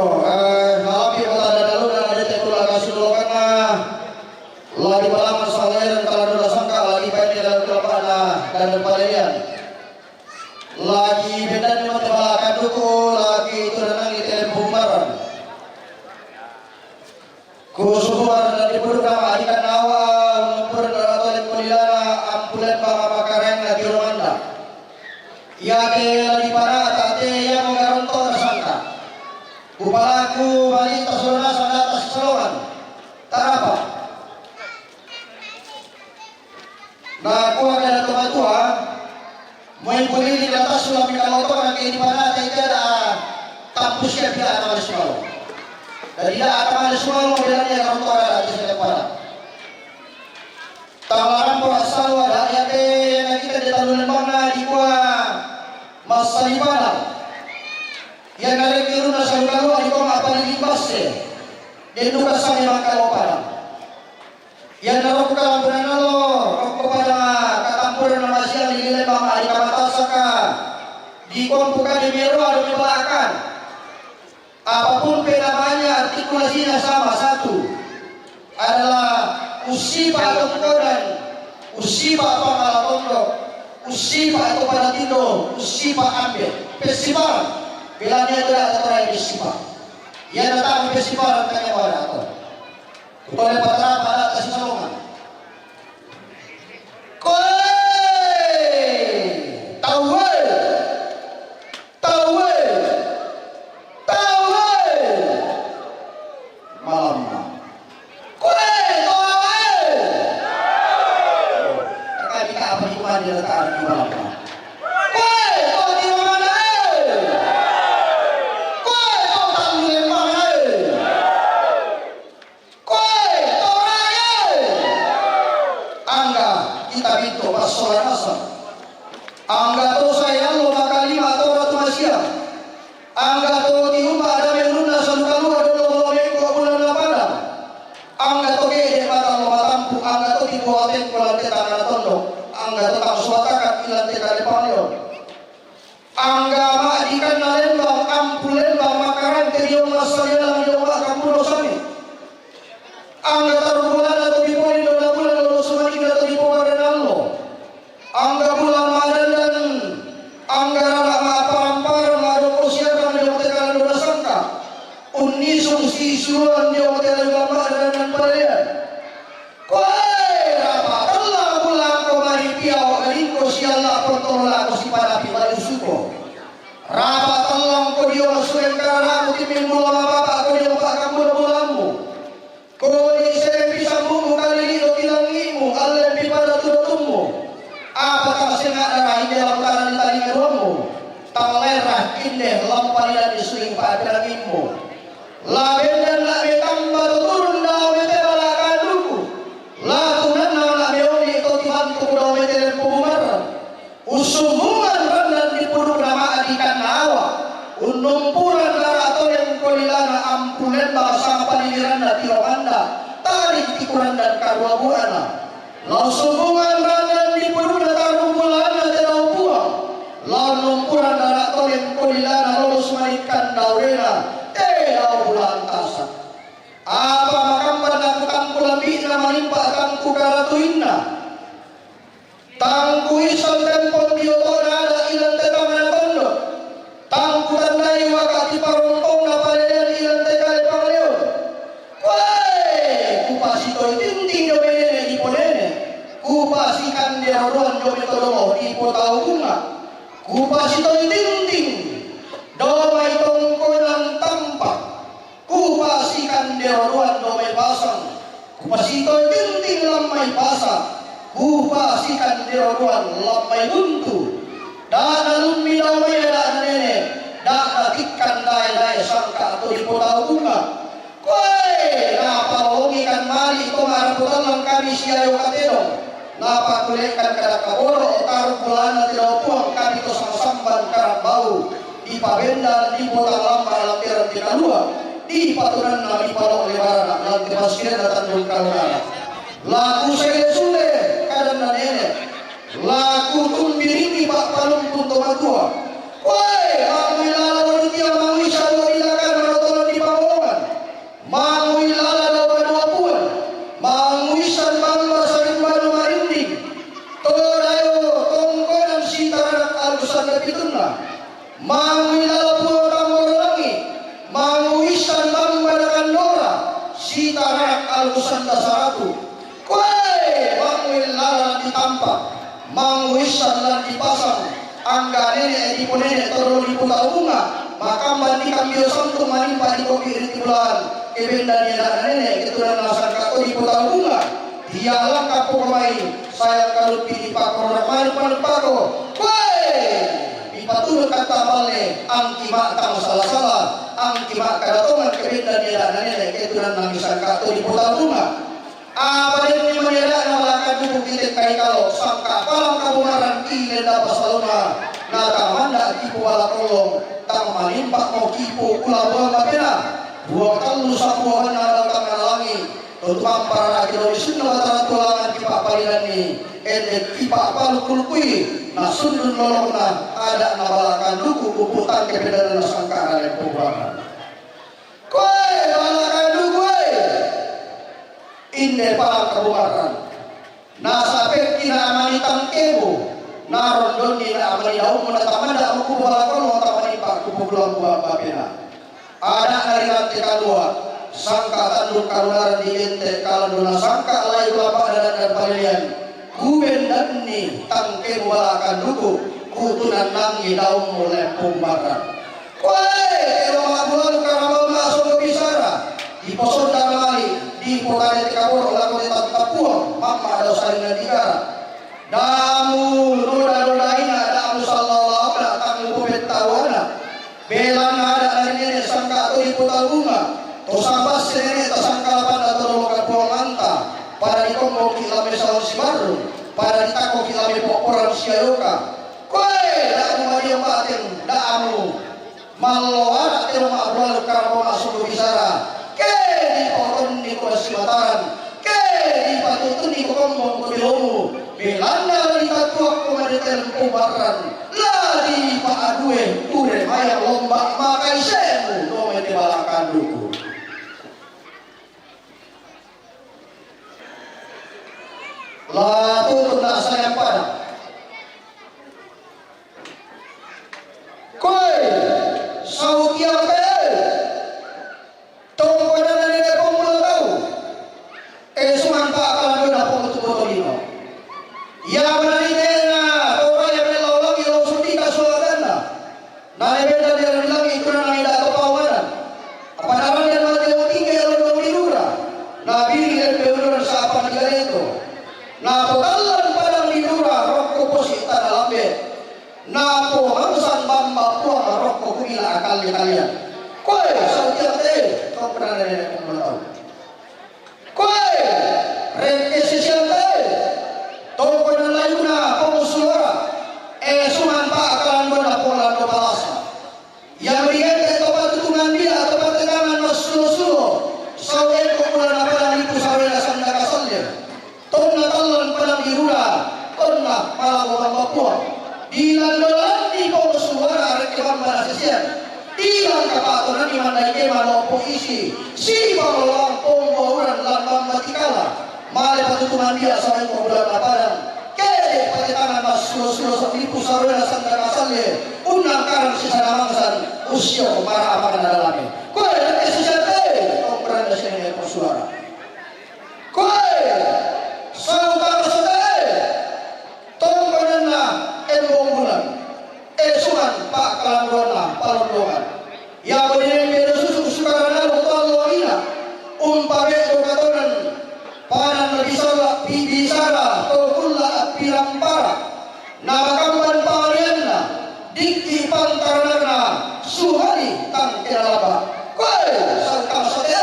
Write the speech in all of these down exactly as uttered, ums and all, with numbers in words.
Eh, malambi' ko tanda daluna na dete kula kasulokana, la di palaman salera tala dona sangka, la di paini dalam kelapana dan palelian. La di bendan ni mata balakan duku, la di itu nanang ite lembu maran. Kusuburan dan dipuduk nama adikan awa, ngumpur dan atolek kulilana, ampulen banga makareng na di rumanda. Iate la di panata te ia menggaronto na sangka. Kupalaku malita solana sanata si Saloman. Tarapa. Na kua kada tomatua, moi bulili na tasu la pinalotokan ke di panata i kada tampusia pila na mali sumalo. Dadi da ata mali sumalo, pila ni ata rotora da ata sila pada. Tamarampo asal wada ia te ia na kita de talu lembang na di kua masalibana. Ia na rek iruna salukalu di kua mapalili basse. Denduka sange mangkalo pada. Ia na rokko kalambunan allo, rokko pada katampuran na masiang lili lembang adi kamatasaka, di kompuka di meroa do mebalakan. Apapun pe namanya, artikulasinya sama, satu adalah usipa tongkonan, usipa pangala tondok, usipa to pada tindo, usipa ambe, pesiparan. Belania itu ada aturan pesiparan. Ia datang pesiparan kanya pada atau Kutole patarapa data si Salongan. Koe! Tau e! Tau e! Tau e! Malamma. Koe! Tau e! Kami tak apa di mana letak di malamma. Koe! Tau di mana e! Koe! Tau tak di mana e! Koe, to rae! Angga kita binto passola nasang. Angga to sae allo makalima to ratu masiang. Angga to tiumba adame ulunna salukalua dolo lomeko bulanna padang. Angga to ke'de mata lo matampu, angga to tiboatengko lante tangana tondok, angga to tang suatakan ilante kale pangleon. Angga ma'dikanna lembang, ampu lembang, makarante dio massalialang dio ma'kambuno sami. Angga tarung bulana to dipoli dona bulan lolo sumaninna to dipoparenallo. Angga bulan ma'dandan, angga rara ma'parang-parang, ma'doko siarang dio matekalan dona sangka. Unnisung sisuan dio matekalan ma'dandan palean. Koe, rapa tellang bulan ko mani piao ngalingko sialla pontololako sipanapi malusuko. Rapa tellangko dio massueng kararamu timming bula mapapako dio pakkambuno-bulammu. Koni selempi sambumu kalili do tilangimu, allempi pada tudotummu. Apa tang senga darahi dalam tangan talinga duammu. Tang lerah kinde lampalilan di suing pa'pilangimmu. La bendan la metamba to turun dao mete bala kaduku. La tunanna la meoni to tibantuk dao mete lempu bumarra. Ussummungan randan di pudukna ma'dikanna awa. Unnumpuran rara toleng kolilana ampu lembang sangpaliliranna tiro manda. Tarik tikurandan karua buana. Lao sumbungan randan di pudukna tarung bulanna te lao Puang. Lao nompuran anak toleng kolilana lolos manikkan daurena te lao bulan tasa. Apa makamban aku tangku lambi'na manimpa tangku karatuinna. Tangku isang tempon diotona ada ilan tetangana tondok. Tangku tandai waka tiparontongna palelean ilan tekale pangleon. Wae, kupasitoi tinting jo menene di ponene. Kupasikande rodoan jo metodolo di potau bunga. Kupasitoi tinting do mai tongkonan tampak. Kupasikan dero ruan do mai pasang. Kupasitoi tinting lammai pasa. Kupasikan dero ruan lammai buntu. Da'na lummi dao mai da'na nene. Da'na tikkan dae-dae sangka atau di potau bunga. Koe, napalolongikan mali to maraputan lang kami siayo katedong. Napakulekan kada kaboro, taru pulana tidak puang kami to sangsamban karambau. Di pabendan, di potang lamba, lanteran tiga dua. Di patunan, di palok lebaran, lanteran sirena tandung kalunana. Laku sele sule, kadanna nene. Laku tumbiringi pak palumpun to matua. Koe, aku ilala wanu tia mangui salua ilakan manotolan di Koe, mangui lalan ditampa, mangui issan lan dipasang, angga nene' diponene' torro diputaunga, makamban di kambio santung manimpa di kopi' ri timulaan, ke bendan ni ana' nene', ke tunan nasangka to diputaunga, dialangka poko mai, sayang kaluppi di pakko rona manuk-manuk pako, koe! Dipatudu kata balle, angki ma'tang sala-sala, angki ma'kada tongan, ke bendan ni ana' nene', ke tunan nasangka to diputaunga. Apa denni maniada'na bala kanduku kitekkai kalo, sangka palang kabumaran ki lenda pasalona, na tamanda kipu bala kollong, tang manimpa mo kipu kula buang mapena, buang tallu sapuawanna dau tangngana langi, to tumamparana kilo isunna Batara Tulangan kipa'palinanni, ende kipa'paluku-lukui, na sundun lolongna, ada'na bala kanduku, pupu tangke pedana sangkana lempo buangan. Koe bala kanduku e! Inde palang kabumaran. Nasapekki na amani tangkemu, narondonni na amani daummu, na tamanda' muku bala kollong, tamani pakku pukulang buang bapena. Ada'na ri rante kalua, sangka tanduk kalunaran di gente kalandona, sangka lai kulapa dadan dan palilian, kubendanni tangkemu bala kanduku, kutunannangi daummu lempo buangan. Koe, ero ma'bualu karambau ma'songgo bisara, diposonda mali, dipokade te kaboro' lako te tattapuang, mamma' dao sarinna digara. Damu noda-nodaina, damu sallalaona, tang mupopettauana. Belanna ada' nari nene' sangka to diputaunga, to sabasse nene' tasangkalapanna to doloka puanganta, pada dikombongki' lame salong sibarrung, pada ditakkoki' lame po'porang siayoka. Koe, da'mu madiong bateng, da'mu malloara' tero ma'bualu karambau ma'songgo bisara, ke dipotonni ko massimataran, ke dipatutunni ko kombong ko belomu, belanna la ditattuakko madete lempo barrang, la dipa'adue ure mayang lomba makaisemu, to mete bala kanduku. La tutunna sayang pada. Koe, sau tiang te, tongkonan nene' pong ulang tau. E, suman pa'kalandona pong tu botolino. Ia manani tena, tau raya pella ulangi lo sundika suaganna. Nalebeda dia bilangi kuna nai dato paumanan. Apa namanya mati lo tinggi lo dua di dura. Nabi dia beuluran sapa di gareto. Napotallan padang di dura, rokko posi tanah lambe. Napomangsan bamba puang rokko kubila akalle kalian. Koe, sautiang te, tongkonan nene' pong ulang tau. Koe, rekke sisiang te, tongkonan layuna pong suara, e suman pa'kalandona pong lando palasa. Ia meriente to patutungan dia to patetangan massulo-sulo, sau eko ulana padang lipu sawena sanda kasalle. Tonna tallang padang di rura, tonna malabo bamba puang. Dilandolanni pong suara rekke bamba nasisian. Dilangka patonanni mandai kema loppo isi, sipangoloang pong bouran lan bamba tikala. Male patutungan dia sawe ko bulan padang. Kede patetangan massulo-sulo lipu sawena sanda kasalle, unnang karang sisana mangsan, ussio mara amana dalame. Koe rekke sisian te, tongkonan sene pong suara. Koe, sautara satae, tongkonanna embong bulan, e suman pa'kalandona palondongan. Ia bodine kedo susu sukarana lo to alloina, umpabe katonan panan bisala, pi-, bisara to kulla appirampara. Namakamban pangaleanna, dikki pantaranakna, suhali tangke lalaba. Koe, sangkang sate,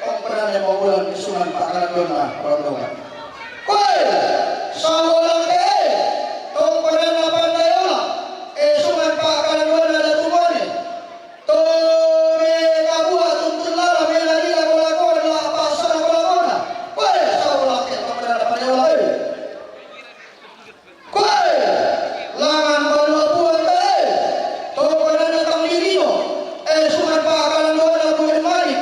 tongkonan embong bulan suman pa'kalandona palondongan. Koe, sabolangke, tongkonan pandayola, e suman pa'kalandona datu mone. Tone kabua tuntun lala mela dila bola kona, apa sana bola kona. Koe, sabolangke, tongkonan pandayola, e. Koe, langan banua puang te, tongkonanna tang dirino, e suman pa'kalandona bue malik.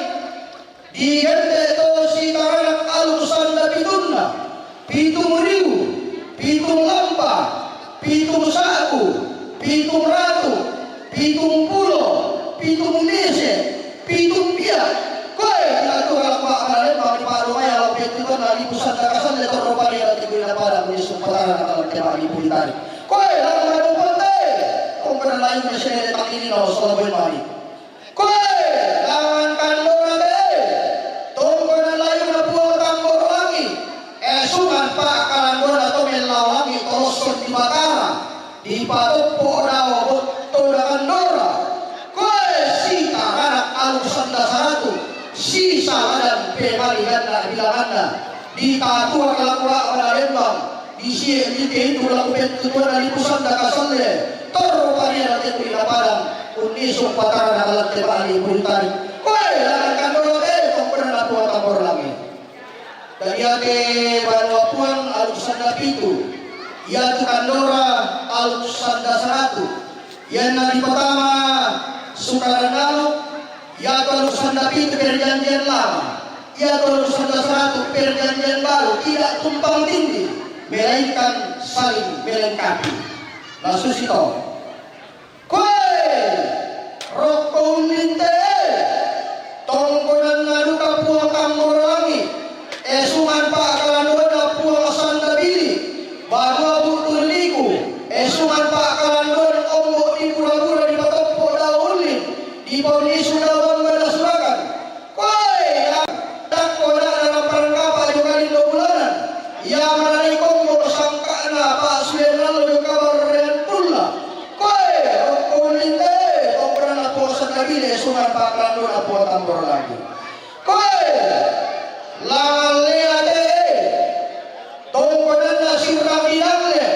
Digente to sitaranak aluk sanda pitunna, pitung riu, pitung lampa, pitung sa'bu, pitung ratu, pitung pulo, pitung mese, pitung pia. Koe, ila tu kalak pa'kalandona di pa'lumaya lao pitung Lipu sanda kasalle torro pari ala te kuina pada muni sumpatara na kalan te mali pulitari. Koe, langan madu pante, tongkonan layuna sene tangini na osala boy mali. Koe, langan kandona te, tongkonan layuna Puang Tambor Langi, esungan pa kalandona to mellawangi toloson di Batara. Dipatoppo dao botto na kandora. Koe sitaranak alu sanda saratu, sisaladan pemaliganna bilanganna, ditatua kalaku la'bana lembang, disie lite indu laku pettutuanna lipu sanda kasalle, torro pariana tetu ila padang, unnisung patarana kalatte bali buritari. Koe langan kandora te, tongkonan Puang Tambor Langi. Dariate banua Puang alu sanda pitu, iatu kandora alu sanda saratu. Ianna dipatama sukaran alu, iatu alu sanda pitu perjanjian lama, iatu alu sanda saratu perjanjian baru, tidak tumpang tindih, melainkan saling melengkapi. Lasu sito. Koe, rokko unninte'e, tongkonanna duka Puang Tambor Langi, esungan pa'kalandona Puang Sanda Bili, banua bu'tu ri liku, esungan pa'kalandona ombo' dibura-bura dipatoppo dao ullin, dipaunnisu dao bangga nasurakan. Koe, dakko ana' parangkapa' dio kalillo bulanan, ia mananai kombo sangka'na pa'sule nallo dio kabarrean pulla. Koe, rokko unninte'e, tongkonanna Puang Sanda Bili, esungan pa'kalandona Puang Tambor Langi. Koe, langan lea te'e, tongkonanna Sirami Dalle,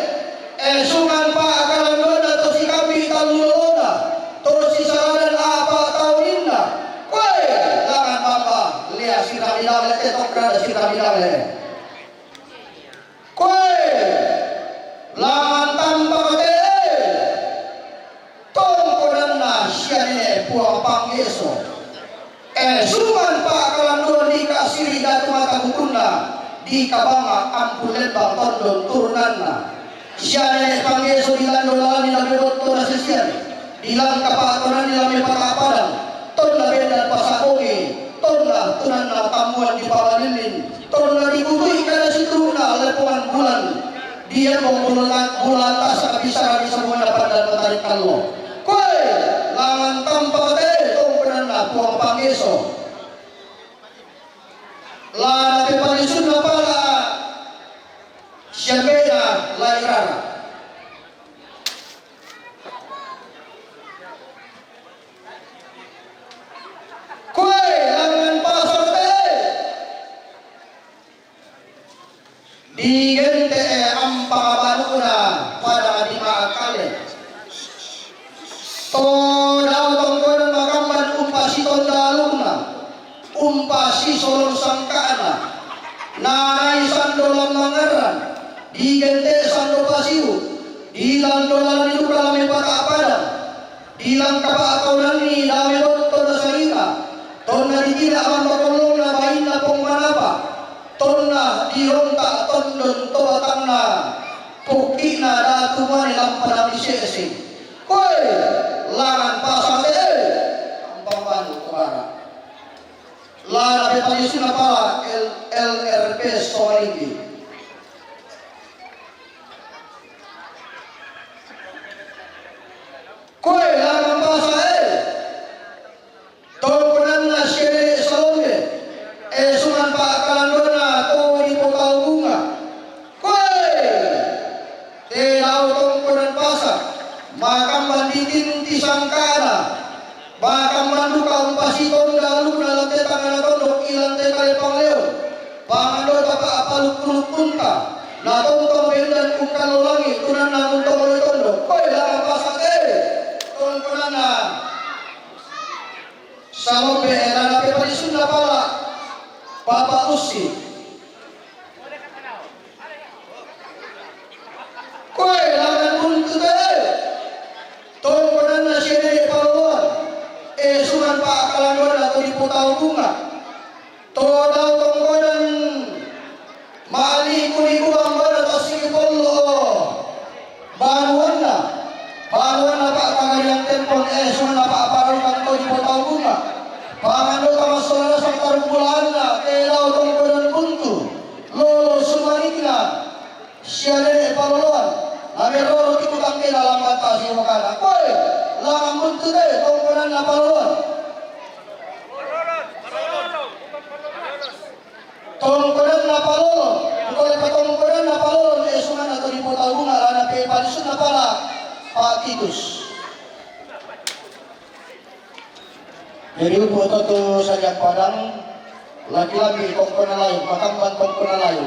esungan pa'kalandona to sikambi tallu lolona, to sisaladan a'pa' tauninna. Koe, langan bamba lea Sirami Dalle te, tongkonanna Sirami Dalle. Koe, langan tampak te'e, tongkonanna sia nene' Puang Panggeso. Esungan pa'kalandona dika siri datu mata bukunna, dika banga ampun lembang tondon turunanna. Sia nene' Panggeso dilando lalani la mebotto nasesian, dilangka pa'tonanni la mepata padang, tonna bendan pasa' bongi, tonna tunanna tammuan dipabalillin, tonna dibutui kada situru'na lepongan bulan, diamo bulan, bulan tasa' bisara di samuanna pandan matari kallo. Koe, langan tampak te'e, tongkonanna Puang Panggeso. La napepalisunna pala siambe'na la irara. Koe langan pasa' te'e, digente'e ampang banu'na pada di Ma'akale. To dao tongkonan makamban umpasitonda alukna, umpasisolong sangka'na, nanai sando lammangngarrang, digente' sando pasiu, dilando lalani duka la mepata padang, dilangka pa'kaunanni la mebotto nasarita, tonna ditila' mammakollona bainna pong manapa, tonna dironta' tondon to batanna pokki'na datu mane lampa namise'se. Koe langan pasa' te'e, ampang banu to bara'. La napepalisunna pala L-, L R P Somalinggi. Koe langan pasa' e, tongkonanna sia nene' Salombe, esungan pa'kalandona to dipotau bunga. Koe! Te lao tongkonan pasa', makamban ditinti sangka'na, makamban duka umpasitonda alukna lan te tangngana tondok ilan te kale pangleon. Pangandota pa'palukku-lukkunta, natontong bendan ungkallo langi' tunanna muntongolo tondok. Koe langan pasa' te, tongkonanna Salombe, la napepalisunna pala Bapa' Ussi. Koe langan buntu te, tongkonanna sia nene' Paloan, esungan pa'kalandona to dipotau bunga. To dao tongkonan ma'liku-liku bambana tassili pollo banuanna, banuanna pa'tangariang tempon, esunganna pa'paralukang to dipotau bunga. Pangandota massola nasang tarung bulaanna, te lao tongkonan buntu. Lolo sumanikna, sia nene' paloloan, na meroro ti kutangkena lambanta si okana. Koe, langngan buntu te, tongkonanna paloloan. Tongkonanna paloloan, pole pa tongkonanna paloloan, e sumanna to dipotau bunga, lana pe palisunna pala, Pak Titus. Jadi, upu' to tu Saja Padang, laki lambi tongkona layu, makamban tongkona layu.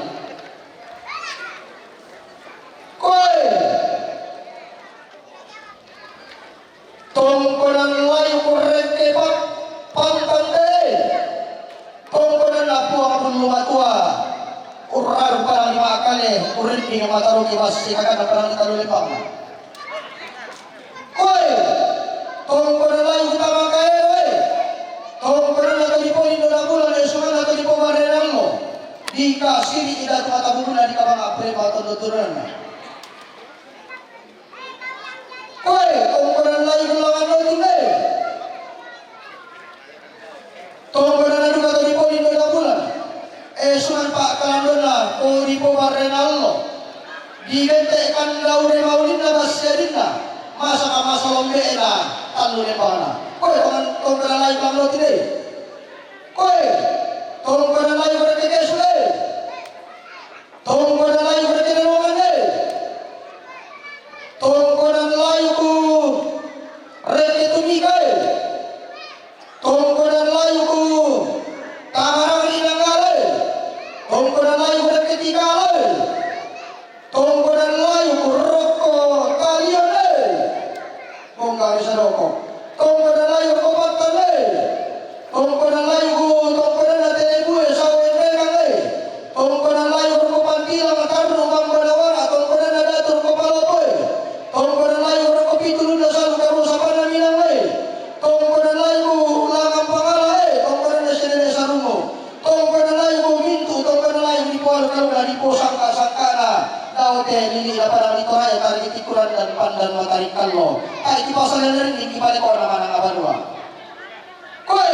Koe! Tongkonan layu kurrente pa-, pantante. Tongkonan Puang Hullu Matua. Urradu parang lima kale, urrinding mataroki bassi kakana parang talu lembang. Koe, tongkona layu utama kaero, e. Tongkona na tuli poli dua bulan, e, sumanna tuli pomarenallo. Dikasiri ida tu mata bubuna di kabang apre pa tondo turunanna. Koe, tongkona layu ulangan no tule. Tongkonanna duka to dipoli dua bulan. E, sunan pa'kalandonna, to dipobarrena allo. Digente' kanda ure maulinna bassiadinna, masaka masa lombe'na, tallu lembana. Koe, tongan-, tongkona layu ulangan no tule. Koe, tongkona layu ure kekesu, e. Tongkonan layu rekke Rinongan, e. Tongkonan layu ku rekke Tumika, e. Tongkonan layu ku Tamarang ri Nanggala, e. Tongkonan layu ku rekke Tikala, e. Tongkonan layu ku rokko Talion, e. Bongka bisa doko. Tongkonan layu ku Pattan, e. Tongkonan layu ku, tongkonan na Telebue, Sawenrengan, e. Tongkonan layu ku Pantilang, Tarru, Bambanawana, tongkonan na Datu ku Palopo, e. Tongkonan layu ku Pituluna, Salu, Karu, Sapana, Minang, e. Tongkonan layu ku Langan Pangala, e. Tongkonan na Senene Sarungo. Tongkonan layu ku Mintu, tongkonan layu dipoalu kaluna diposangka-sangkana. Dao te lili na padang di Toraya, tari tikuran dan pandan matari kallo. Tari kipasale na rinding kipalekona manang abanua. Koe,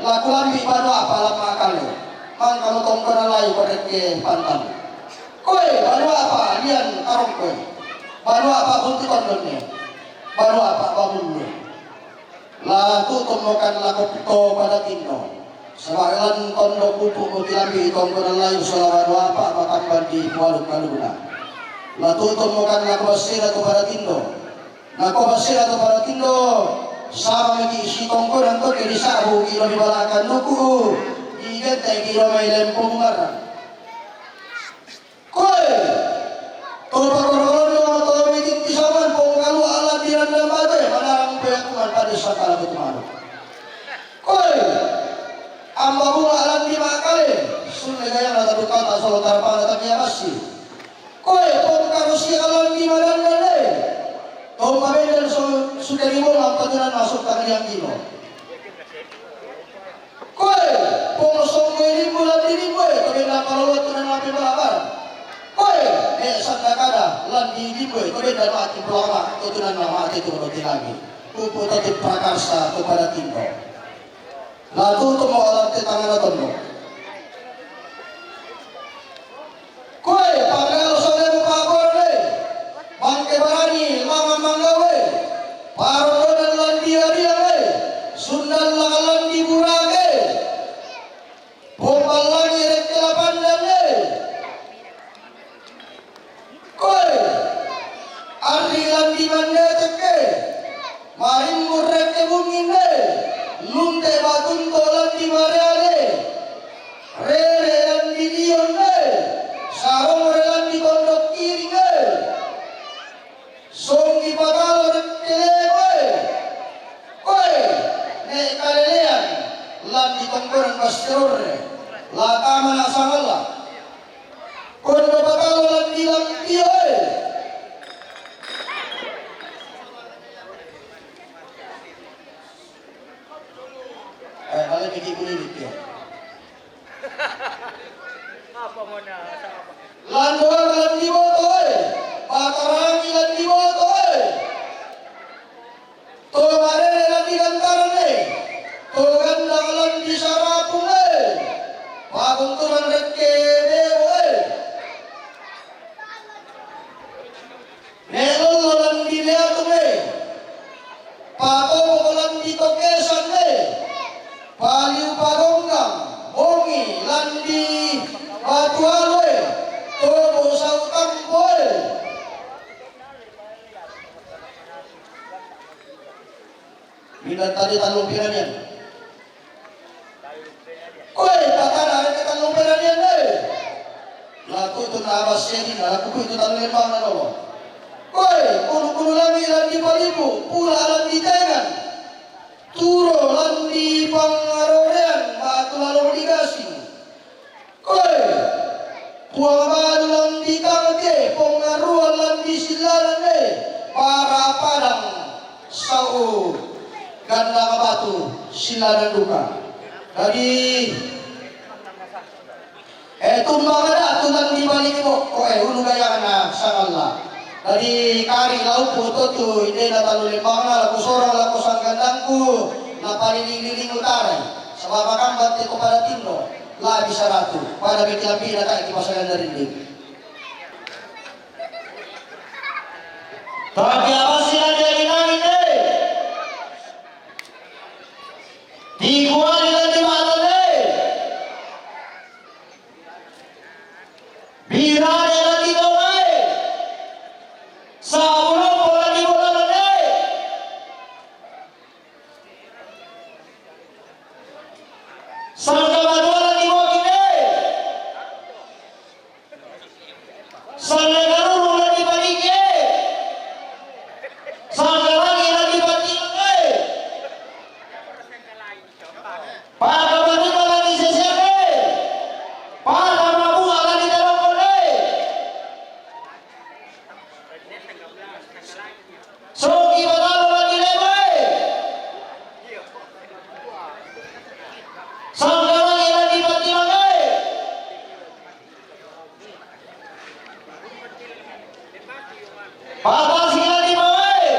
la kulambi banua apa lamma kale. Mangkamo tongkonan layu ko rekke Pantan. Koe, banua apa lian karong koe. Banua apa buntu tondonne. Banua apa babunne. La tu'tummo kan lako to pada tindo. Saba' lan tondok pupu' mutilambi tongkonan layu sola banua apa makamban di pualu kaluna. La tu'tummo kan lako bassera to pada tindo. Nako bassera to pada tindo, sama miki sitongkonan to ke disa'bu ki lo di balakan duku, digenteki lo mai lempo mumarang. Koe! To pakorolono to mititti saman pongkalua landi randang bate, manarang peakkungan pada sakala kutumaro. Koe! Amba bunga landi makale, sulle gayana tadukata solo tarapana takia bassi. Koe! Pongkarusia landi madandane, to mabendan so-, sudari bola patunan masuk tangriang gino. Koe, pong songgo limbu landi limbu e, to benna palolotu nan mape balabar. Koe, ne sanda kada landi limbu e, to benna mati pelama, to tunan mati tu roti lagi. Pupu to tu prakarsa, to pada tindo. La tu'tummo alam te tangana tondo. Koe, pangalo solemu pa'boro e, bangke barani mangang manggau e, parondonan landi ariang e, sundallang landi burake, pomballangi rekke lapandang e. Koe, arri landi mandetekke, marimmu rekke bungin e, lunte batunto landi mareale. Rere landi lion e, sarong re landi tondok kiring e, songgi patalo rekke lemo e. Koe, ne kalelean landi tongkonan basserorre, la tamana sangalla. Kondo patalo landi lampio e. Eh, balik ke kulit ya. Apa mau na-, apa? Landoang landi boto e, Patarangi landi boto e, to marere landi gantaran e, to gandang landi sarapung e, pabunturan rekke dewo Bintang tadi tanu piranian. Koe, patana areke tanu piranian, eh. Laku itu na abas sedi, na laku itu tanu lembang na dolo. Koe, kunu-kunu lami landi palipu, pula landi tengan. Turo landi pangarorean, batu lalo digasi. Koe, puang balu landi kangke, pongaruan landi silanan, eh. Para padang, sau ganda batu silanan duka. Jadi, eh, tumbang ada tulan di balik boko, eh, ulu gayana sangalla. Jadi, kari laupu totu, ide na talu lembangna, laku sorong, laku sanggandangku, na paliling-liling utara. Sabab makambat teko pada tindo, labi saratu, pada beki lambi na tak kipasalan dari ini. Tapi apa sih lagi yang lain, eh? Tikuali lagi mata, eh? Birane lagi doae. Sabulopo lagi bolane. Sangka madoa lagi bokine. Sangka karuru lagi panike. Sangka langi lagi patike. Paka manuka lani seseke. Paka mabua lani talokone. Soki batalo lani lemae. Sangka langi lani patilangae. Patasi lani mawae.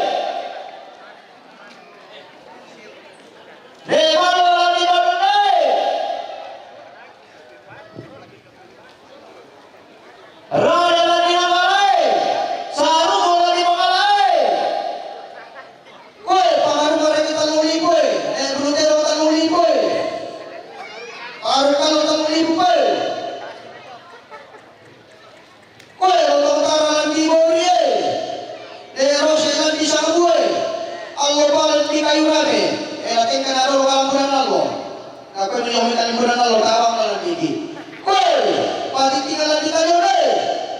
Lemalo lani manunae. Raya lani namalae. Sarugo lani mamalae. Koe, pangaru mareke tanu lipu e. Eh, brutero tanu lipu e. Aru kalo tanu lipu koe. Koe, lotong tara landi bori e. Dero se landi sabu e. Allo palen di kayu rame. Eh, lateng kana dolo kalamburan allo. Aku itu yang minta liburan allo, tawang landi di. Koe, pati tinggal landi kayu re.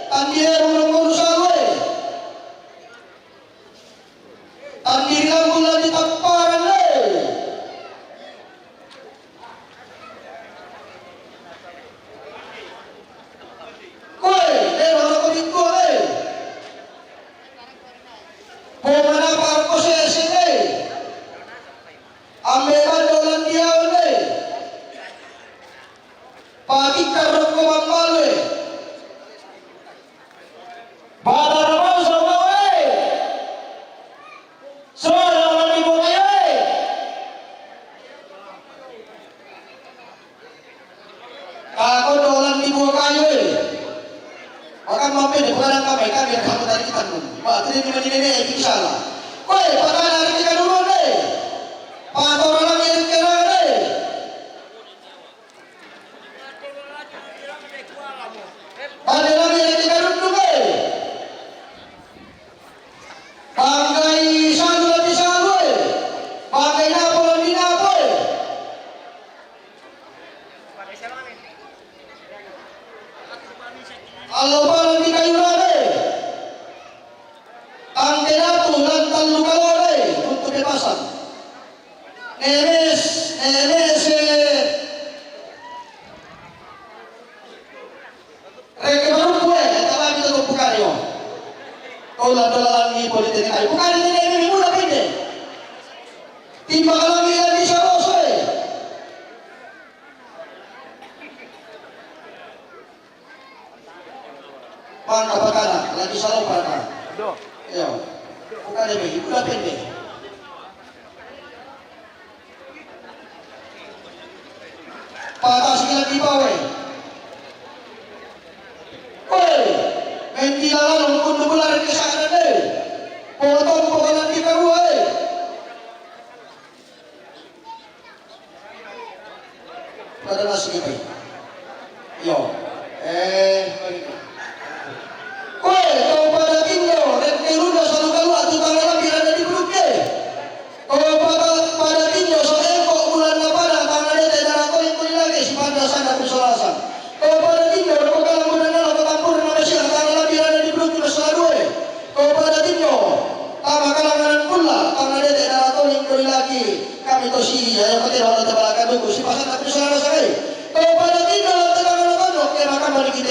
Tandi eru nongkoru sabu e. Tandiri lambu lagi tamparan le. Koe, le loro ko bingko le. Pomana parko sese le. Ambe bando landiao le. Patikar roko bambale. Batara bangsa bawae. Sora landi bokayoe. Kako dolan di bokayoe. Makan mampir di bukan kami, kami yang kamu tadi kita nunggu. Ba, tadi di mana ini, eh, insya Allah. Koe, patana hari tiga dulu deh. Patora lagi hari tiga deh. Ade lagi yang tiga duduk, eh. Panggai sanu lagi sanu, eh. Panggai napo lagi napo, eh. Allo pala di kayu lade. Tangke datu lantang luka lade untuk dipasang. Nemes, nemes, eh. Reke marumpu, eh, eta lagi tu bukan yo. Tola, tola lagi politik ai. Bukan ini, ini, ini, muda pinde. Timba lagi lagi saboso, eh. Pangka pakana, lagi salo pangka. Yo. Bukan ini, muda pinde. Patasi lagi bawe. Woi, mentila lalu kundu bulan ke sana deh. Potong potongan di kedua, eh. Pada nasi kita. Yo. Eh, koe, kau pada tindo, rete runda selalu kalu atu tangan lagi ada di belum ke. Kau pada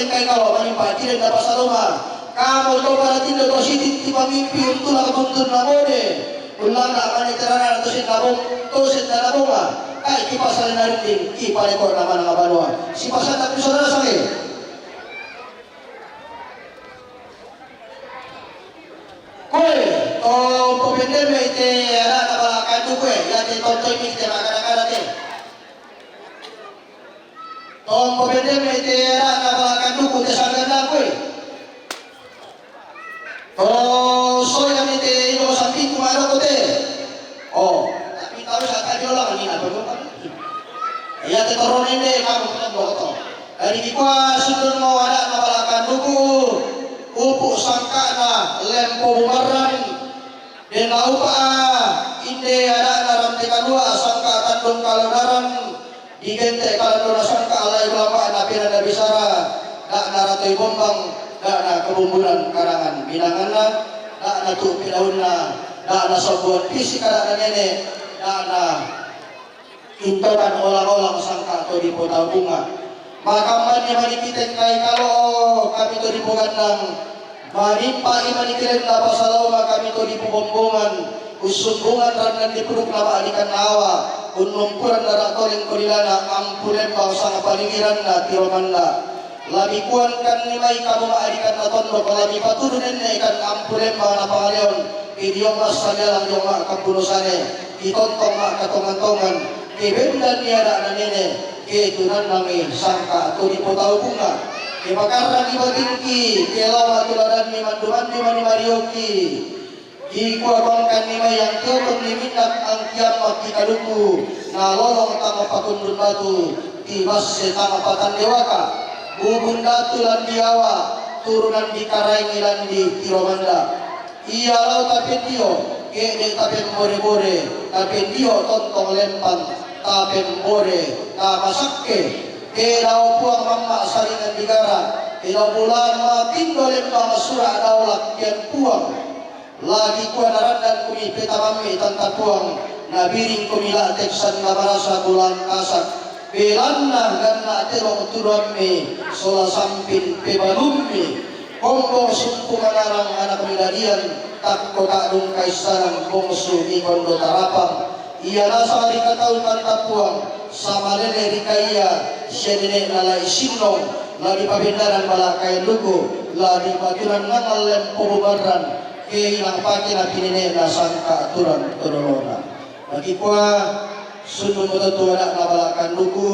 Kai kalo manimpa kiden na pasaloma. Kamo to paratindo to sitin ti pamimpi untulang buntun na mode. Ullanga mani terana to sin nabong, to sin nabonga. Kai kipasal na rinding, kipaleko na manang banua. Sipasan na piso na sange. Kue, to popendeme ite ada na balakan du kue, ya te tontoi mi te makana-kana te. Tong popendeme ite ada na balakan duku te sanggan na kue. Tong soya mi te ino sampiku mano kote. Oh, tapi tahu sa tadi orang ni apa belum kan? Iya te torone ne kamu kan boto. Dari kikua sundun mo ada na balakan duku. Upu sangkana lempo bumarran. Dena upa inde ada na rante kalua sangka tandung kalonaran. Digente' kalandona sangka alai ulama na pira na bisara, da' na ratoi bombang, da' na kabumbunan karangan binanganna, da' na tu' pilaunna, da' na sabbuan pisik da' na nene', da' na intokan olang-olang sangka to dipotau bunga. Makambanni mani kitengkai kalo kami to dipogannang. Manimpa i mani kilen na pasalau makami to dipobombongan, ussumbungan randan dipuduk na ma'dikan awa, unnumpuran na ra'toleng kodilana, ampu lembang sanga palingiranna tiro manda. Labi kuankanni mai kamu ma'dikan na tondok, labi patudu nenne'kan ampu lembang na pangaleon, idiong massalialang diong ma'kabbuno sane, itontong ma'katongan-tongan, Ke bendan ni ada' na nene', ke tunannangi sangka' to dipotau bunga'. Ke pakarraki batingki, ke lao matuladanni mandu-mandu mani marioki. Kikua bangkanni mai angkiotonni minnak angkiammakki kaduku, na lolong tama pakundun batu, tibasse tama patandewaka. Bubun datu landi awa, turunan dikaraengi landi tiro manda. Ia lao tapendio, ke'de' tapembore-bore, tapendio tontong lempang, tapembore, tamasakke. Te dao Puang mamma' saringan digara, te dao bulan matindo lempang sura' dao lakkian Puang. Lagi kua narandan kumi petamammi tanta Puang, nabiring kumi la'tek sanna marasa bulan tasak. Belanna ganna' tedong tuduammi sola sampin pebalummi. Kombong sumpu manarang anak midadian, takko ta'dung kaissanan bongsu mi kondo tarapang. Ia nasang ri katau tanta Puang, samalele ri kaia, sia nene'na lai sinnong, la dipabendanan bala kain luku, la dipatunannangan lempo bubarran, ke inang pake napinene'na sangka' turang todolona. Nakikua, sundun mo to tu ada' na balakan luku,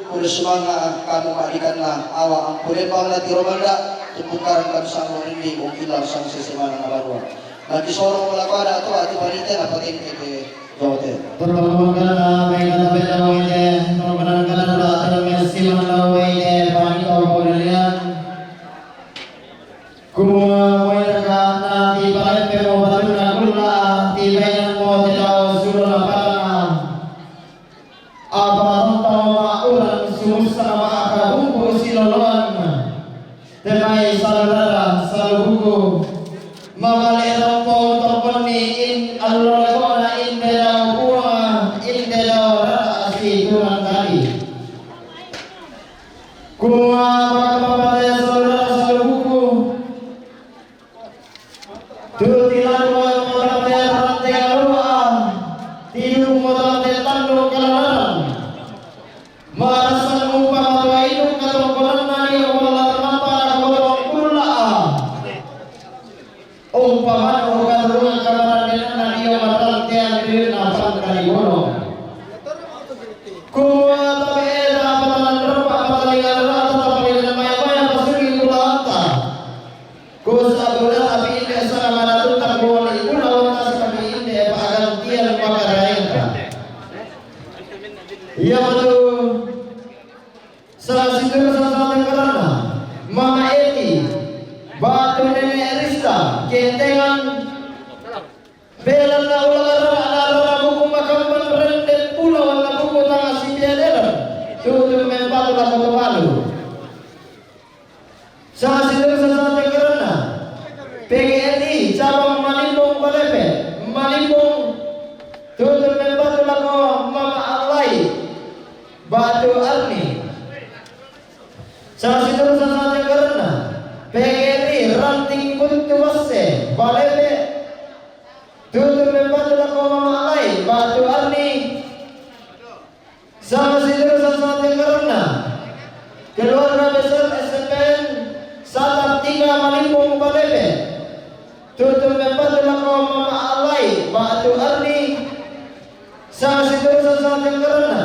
pura sumanga' kamu ma'dikanna, awa ampu lembang na tiro manda', tumpukarang kan sango rindi, mungkilang sang sese mana na barua. Nakisorong mo lako ada' tu ati panite na patengke te jote. Pertolongan mai kata beda waite, pertolongan kata beda waite, panito pagalian. Kumua moiraka na tipalempemo batunna kulla', tibainammo te dao suro na padanga. Apa tontong ma'urang sumussa ma'kabungku' siloloan. Te mai salu rara, salu buku. Mamale' rompo tomponni in allo leko'na inde dao Puang, inde dao rara sikurang tadi. Kumua maka papataya saudara salukuku. Tu tilalu motante rante kalua, tidu motante tandu kalalaran. Marasan upa matoa inuk katongkolanna dio walla tamapa nakabotong kulla'. Umpamana ukaturungan kamarannenanna dio marrantean ri napangkalibono. Kumua tabe' eda patanan rempa patalingan rata tapalinan maya-maya pasugi kulaanta. Kusabula tapi inde sana manatu takuali kulaanta tapi inde pagantian pakaraenta. Ia matu Sala situru sasala tengkaranna, Mama Eti, batu Nene Rista, kentengan, belanna ulang rara, rara buku makamban renden pulau anna buku tanga sipiaderan, tutu mempatu lako tomalu. Sala situru sasala tengkaranna, P G R I, cabang Malimbong Palepe, Malimbong, tutu mempatu lako Mama Allai, Batu Arni. Sala situru sasala tengkaranna, P G R I Ranting Buntu Basse, Balepe, tutu mempatu lako Mama Alai, Batu Arni, sama situru sama tiang karanna. Keluarga besar S M P N Satap Tiga Malimpung, Balepe, tutu mempatu lako Mama Alai, Batu Arni, sama situru sama tiang karanna.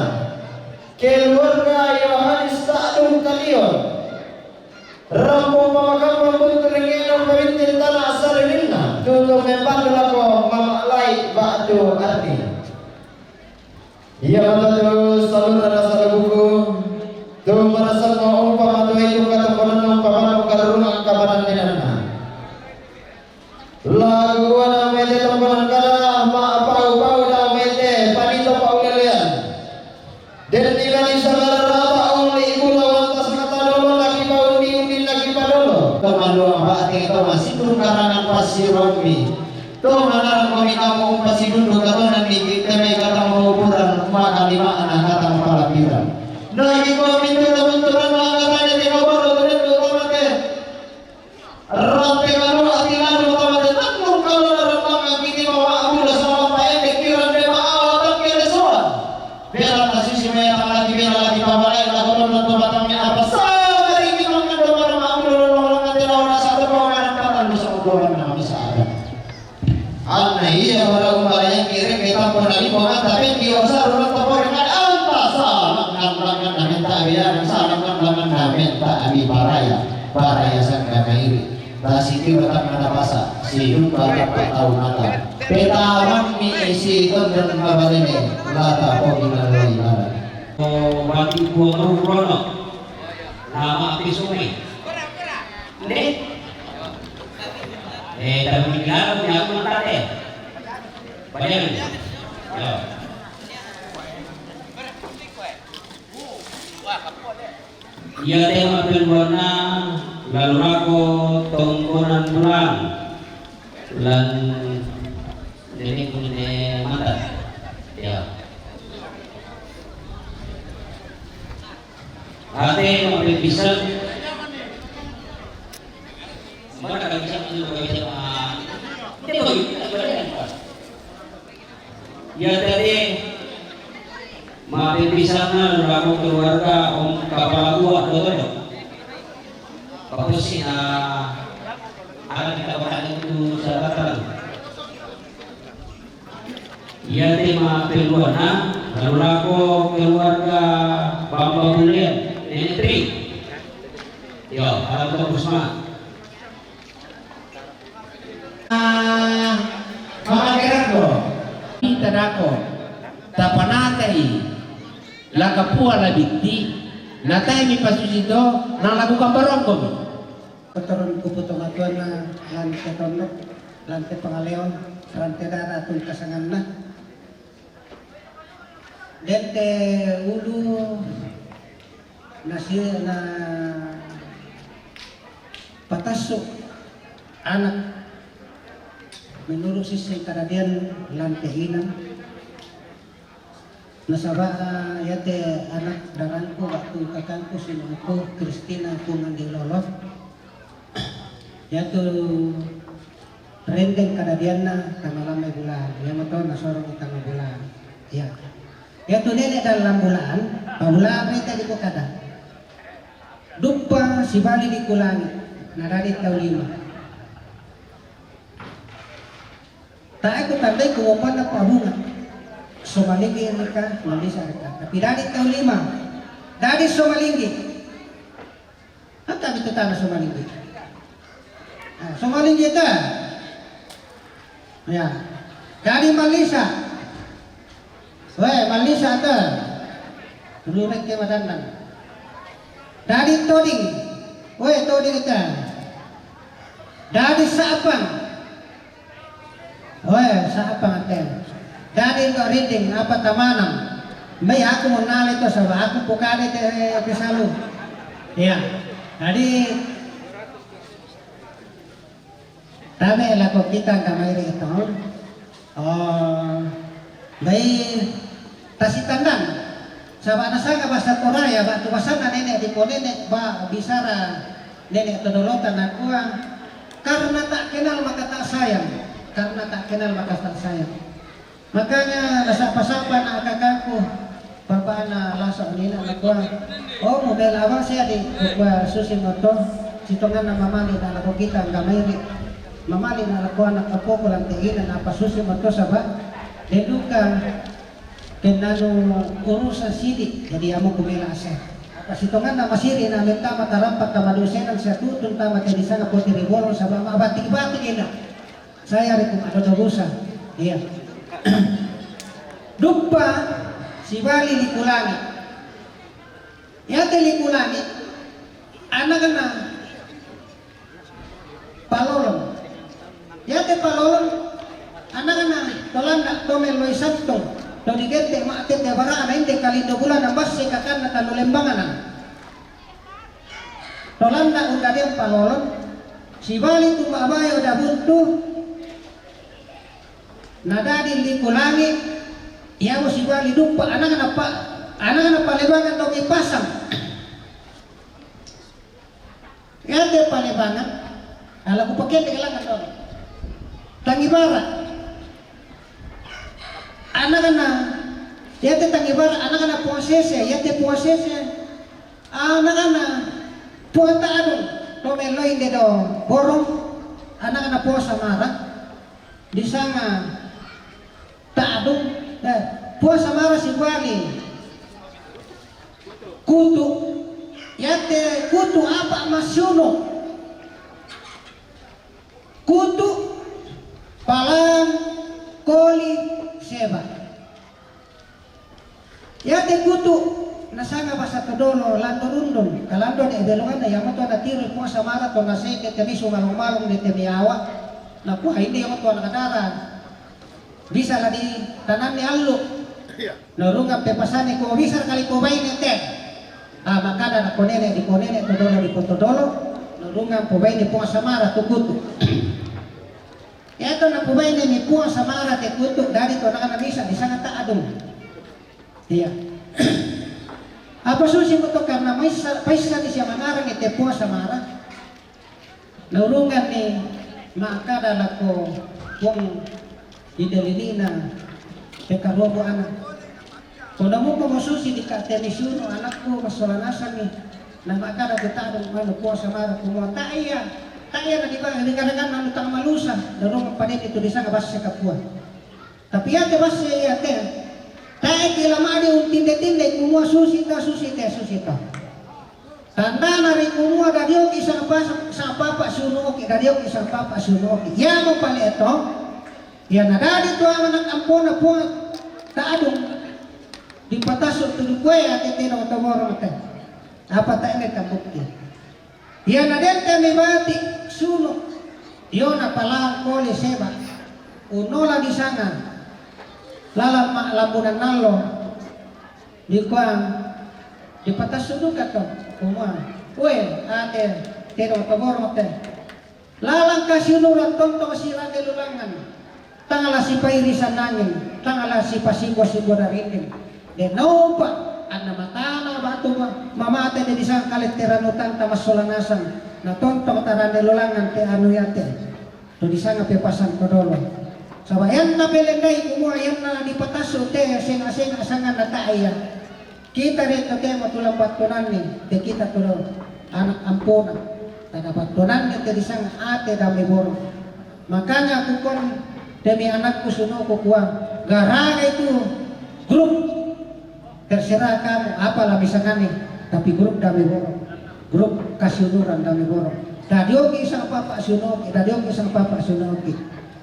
Keluarga Yohanes Ta'dung Talion, Rampung Pamakampang Buntu Ringenon Pabintin Tana Asarininna, tutu mempatu lako Mama Alai, Batu Arni. Iya matu salurna rasa buku, tu marasa mau umpama tu itu katongkonan umpama karurungan kabanan denanna. Lagu wana mete tongkonan kada ma pau-pau da mete panito paulelean. Den nilani sagara rata uli kula wantas kata dolo lagi paundi-undi lagi padolo. Tomandua bate toma situ karangan pasirombi. Toma narang komi kamu umpasi dundu katonan di teme kata menguburan maka lima anak kata palapiran. Nagi komi tu untuk rama kata de tengah bolo tu den tu rama te. Rape kanu ati lanu tama de tanggung kalau dalam tangan kini bawa aku dah sama pae pikiran de ma awal tak kira soal. Bela na sisi me tang lagi bela lagi bawa lain lagu nonton tu batangnya apa sabar ini mangan do marama aku dulu orang nanti lawan satu kau ngarang kata lu sama gua mana bisa ada. Anna iya bara umbara yang kiri kita pernah di bawah tapi dia usah orang topor dengan anta salah kan tangan dan minta biar salah kan tangan dan minta abi baraya baraya sangka kairi. Tasi kira tak ada basa, si duka tak tahu nata. Peta aman mi isi tonton kabalene, lata pogi naloi lala. Oh, bagi buah rono. Nama api sungai. Nih. Eh, tapi di dalam ya aku mata deh. Bayangin. Ya. Iya tema peluana lalu rako tongkonan bulan lan dene kune mata. Ya. Ate mau bisa. Mana kalau bisa, mana kalau bisa. Dia bagi. Ya tadi mate pisana lagu keluarga Om Kapala Buah, betul? Bagus sih, nah, ada kita bahas itu sahabat. Ya tema keluarga, lagu keluarga Bamba Bulian, Nenek Tri. Yo, alam bagus mah. Ah, mamakerako. Ita dako. Tapanatai. Lakapua labitti. Natai mi pasusi to, nalakukan barongko mi. Kotoron kupu tomatuanna, lante tondok, lante pangaleon, lante dara tungkasanganna. Dente ulu nasi na patassu anak menurut sisi kadadean lante hinang. Nasaba, ah, yate anak darangku waktu kakangku sinuku Kristina Pungandi Lolo. Yatu rendeng kadadeanna tanggal lima bulan. Iya mato nasorong tanggal bulan. Iya. Yatu nene dalam bulan, pabulan rete di kada. Duppa sibali di kulangi, nadadi tau lima. Tae ku tandai ku wapana pahunga. Somalinggi reka, Malisa reka. Tapi dadi tau lima. Dadi Somalinggi. Ata bitu tana Somalinggi. Ah, Somalinggi ta. Ya. Dadi Malisa. Weh, Malisa ta. Dulu rek ke madandan. Dadi Toding. Weh, Toding ta. Dadi Sapang. Oe, sapa ngaten? Dadi ndo riding apa tamanang? Mai aku mo nale to saba aku pokade te, te salu. Iya. Dadi tame lako kita kamairi to. Oh, mai tasi tandan. Saba nasanga basa Toraya ba tu basana nene di ponene ba bisara Nene' todolota nakua, karna tak kenal maka tak sayang, karna tak kenal maka tak sayang. Makanya nasapa-sapa na akakangku, bapa'na Laso Nina nakua, oh, mubela abang sia di, kukua susi moto, sitonganna mamali na lako kita angga mairi. Mamali na lako anak apoku lan te ina, napa susi moto saba', de duka kennanu urusan sidi, jadi amo kubela sia. Apa sitonganna masiri na mentama tarampa kamadusenang sia tutun tama te disanga poti ri bolong saba' ma'bati-bati ina. Saya riku madodo busa. Iya. Duppa sibali Liku Langi. Yate Liku Langi, anakna Palolon. Yate Palolon, anakna to landa' to melloi santong, to digette' ma'tette bara'na inde kalindo bulana basse kakanna tallu lembangana. To landa' undadiang Palolon, sibali tu ma'bayo da buntu, nadadi Liku Langi, iamo sibali duppa anakna pa, anakna Palebangan dong ipasang. Yate Palebangan, ala kupakende kalangan dong. Tangibara. Anakna, yate Tangibara, anakna Puang Sese, yate Puang Sese. Anakna Puang Ta'dung, to melloi inde do borong, anakna Puang Samara, disanga Ta'dung, eh, Puang Samara sibali Kutu, yate Kutu apa masiuno. Kutu, Palang, Koli, Seba. Yate Kutu, nasanga basa todolo Lando Rundung, kalando de belonganna, yamo to natiro Puang Samara to nasete temisu malong-malong de temiawa, nakua inde yamo to anak dara. Bisa la ditananni allu. Iya. Naurungang pepasanni ko bisa kali pobaine te. Ah, makana nako nene di ko nene todolo di ko todolo. Naurungang pobaine Puang Samara tu Kutu. Yato napobaine mi Puang Samara te Kutu, dadi to nana bisa disanga Ta'dung. Iya. Apa susi mo to karna maissa, paissani sia mangarang te Puang Samara. Naurunganni ma'kada lako Puang inde lili'na pekaruabu ana. Ko namuko mo susi dika te misiuno anakku massola nasangi. Na ma'kada tu Ta'dung anu Puang Samara kumua, ta'iya, ta'iya na diba-, dikatakan anu tang malusa, naurungang padenni tu disanga basse kapua. Tapi yate basse yate, tae' ki la ma'di untinde-tinde kumua susi to, susi te, susi to. Tandana ri kumua dadioki sa'papa, sa'papa siunoki, dadioki sa'papa siunoki. Iamo pale to, iya nadadi tu anak ampona Puang Ta'dung dipatassu tu dukue ate tena oto borong te. Apa tae' ne tabukti. Iya nadente mi bati siuno, iona Palang, Koli, Seba. Unnola disanga lalang ma-, lambunan allo. Dikua, dipatassu duka to, kumua, we, ate tena oto borong te. Lalang kasiunuran tontong sirande lulangngan. Tang la sipairisan angin, tang la sipasimbo-simbo daridding. De naupa anna matana batu ma-, mamate de disanga kaletteran utanta massola nasang. Na tontong tarande lulangngan te anu yate. To disanga pepasang todolo. Saba' ianna pelendai kumua ianna dipatassu te senga-senga sanganna ta'iya. Kita de totemo tu la battuananni, te kita tu anak ampona, tana battuananni te disanga ate dame borong. Makanya kukon demi anakku siunoku kua, garaga itu grup, terserah kamu apa la misanganni, tapi grup dame borong, grup kasiunuran dame borong. Dadioki sa'papa siunoki, dadioki sa'papa siunoki.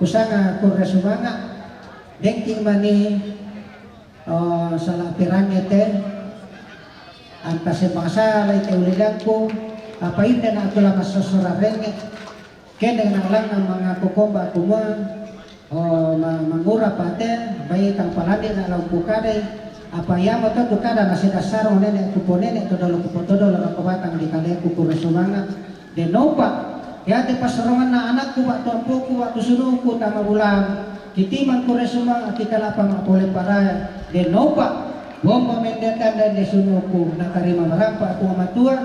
Kusanga kurre sumanga', dengki mani Oh, sala' perangnge te, anta sembang salai te ulilangku, apa inde na' tu la massossora rengnge', kendeng na' langngang mangaku komba kumua, oh, ma-, mangura pa te, bai tang palandi na' la umpukadai, apa iamo to tu kada na sedassarong nene' kuponene' todolo kupotodolo lako batang ri kaleku kurre sumanga'. De naupa, iate passaronganna anakku ba'tu ampoku ba'tu siunoku tama bulang, kitimang kurre sumanga' kikala'pa ma'pole paraya. De naupa, bomma mende tanda inde siunoku, natarima marampa Puang Matua,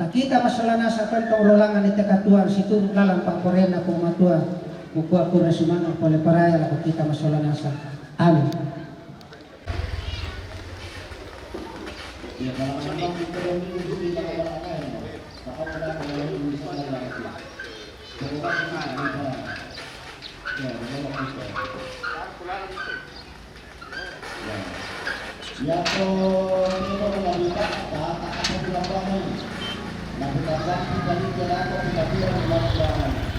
Kita masolanasa tontong rolangan ite katuoan siturut lalan pa'poraian Puang Matua, kukua kure sumanga' pole paraya lako kita masolanasa. Amin. Iato tino ko la buka, ta, ta, ta, ta, ta, ta, la buka, ta, ta, ta, ta, ta, ta, ta,